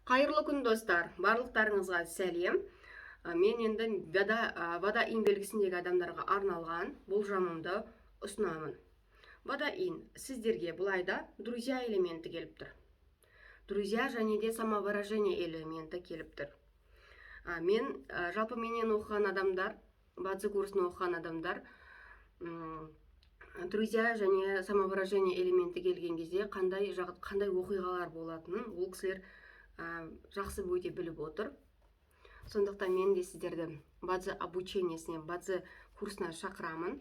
Қайырлы күн, достар! Барлықтарыңызға сәлем! Мен енді вода инь белгісіндегі адамдарға арналған болжамымды ұсынамын. Вода инь, сіздерге бұл айда друзья элементі келіп тұр, друзья және де самовыражение элементі келіп тұр. Мен жалпы менен оқыған адамдар, бадзи курсын оқыған адамдар друзья және самовыражение элементі келген кезде қандай оқиғалар болатынын ол кісілер жақсы өте біліп отыр. Сондықтан мен де сіздерді бадзи обучение сіне, бадзи курсына шақырамын,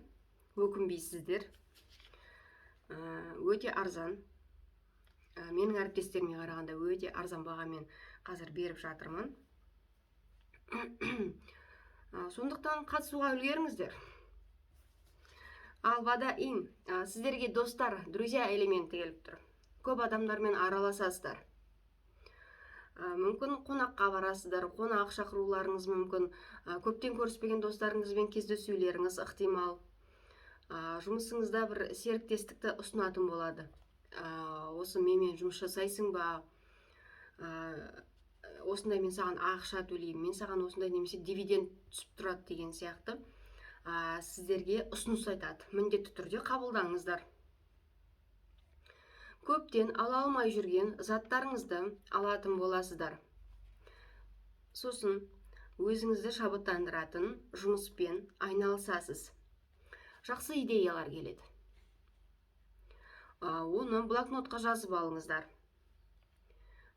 өкінбейсіздер. Өте арзан, менің әріптестеріме қарағанда өте арзан бағамен қазір беріп жатырмын. Сондықтан қатысуға үлгеріңіздер. Ал вода инь, сіздерге, достар, друзья элементі келіп тұр. Көп адамдармен араласасыздар. Мүмкін, қонаққа барасыздар, қонақ шақыруларыңыз мүмкін, көптен көріспеген достарыңызбен кездесулеріңіз ықтимал. Жұмысыңызда бір серіктестікті ұсынатын болады. Осы менімен жұмыс жасайсың ба, осындай мен саған ақша төлеймін, мен саған осындай немесе дивиденд түсіп тұрады деген сияқты сіздерге ұсыныс айтады. Міндетті түрде қабылдаңыздар. Көптен ала алмай жүрген заттарыңызды алатын боласыздар. Сосын өзіңізді шабыттандыратын жұмыспен айналысасыз, жақсы идеялар келеді. Оны блокнотқа жазып алыңыздар.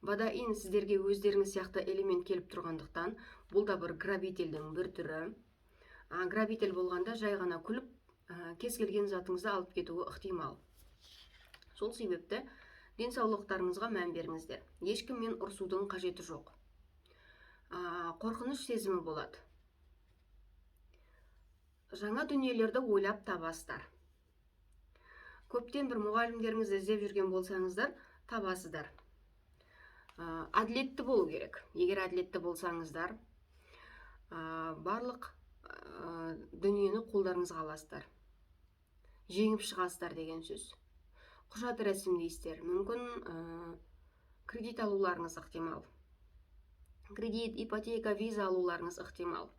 Вода инь, сіздерге өздеріңіз сияқты элемент келіп тұрғандықтан, бұл да бір грабитель дің бір түрі. Грабитель болғанда жай ғана күліп, кез келген затыңызды алып кетуі ықтимал. Сол себепті денсаулықтарыңызға мән беріңіздер, ешкіммен ұрысудың қажеті жоқ. Қорқыныш сезімі болады, жаңа дүниелерді ойлап табасыздар. Көптен бір мұғалімдеріңізді іздеп жүрген болсаңыздар, табасыздар. Әділетті болу керек. Егер әділетті болсаңыздар, барлық дүниені қолдарыңызға аласыздар, жеңіп шығасыздар деген сөз. Құжат рәсімдейсіздер, мүмкін, кредит алуларыңыз ықтимал, кредит, ипотека, виза алуларыңыз ықтимал.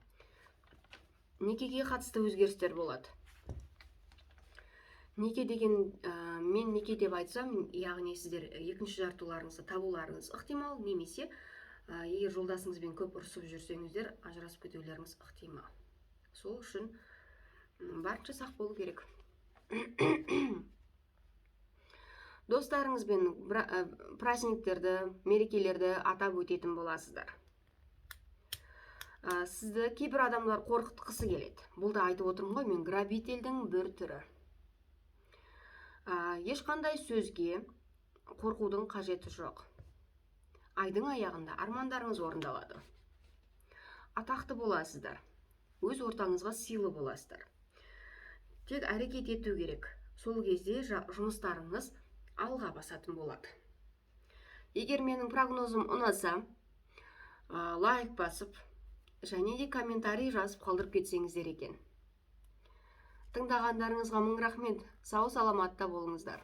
Некеге қатысты өзгерістер болады. Неке деген, мен неке деп айтсам, яғни сіздер екінші жартыларыңызды табуларыңыз ықтимал немесе егер жолдасыңызбен көп ұрысып жүрсеңіздер, ажырасып кетулеріңіз ықтимал. Сол үшін барынша сақ болу керек. Достарыңызбен праздник терді, мерекелерді атап өтетін боласыздар. Сізді кейбір адамдар қорқытқысы келеді. Бұл да, айтып отырмын ғой мен, грабитель дің бір түрі. Ешқандай сөзге қорқудың қажеті жоқ. Айдың аяғында армандарыңыз орындалады, атақты боласыздар, өз ортаңызға сыйлы боласыздар. Тек әрекет ету керек, сол кезде жұмыстарыңыз алға басатын болады. Егер менің прогнозым ұнаса, лайк басып және де комментарий жазып қалдырып кетсеңіздер екен. Тыңдағандарыңызға мың рахмет, сау саламатта болыңыздар.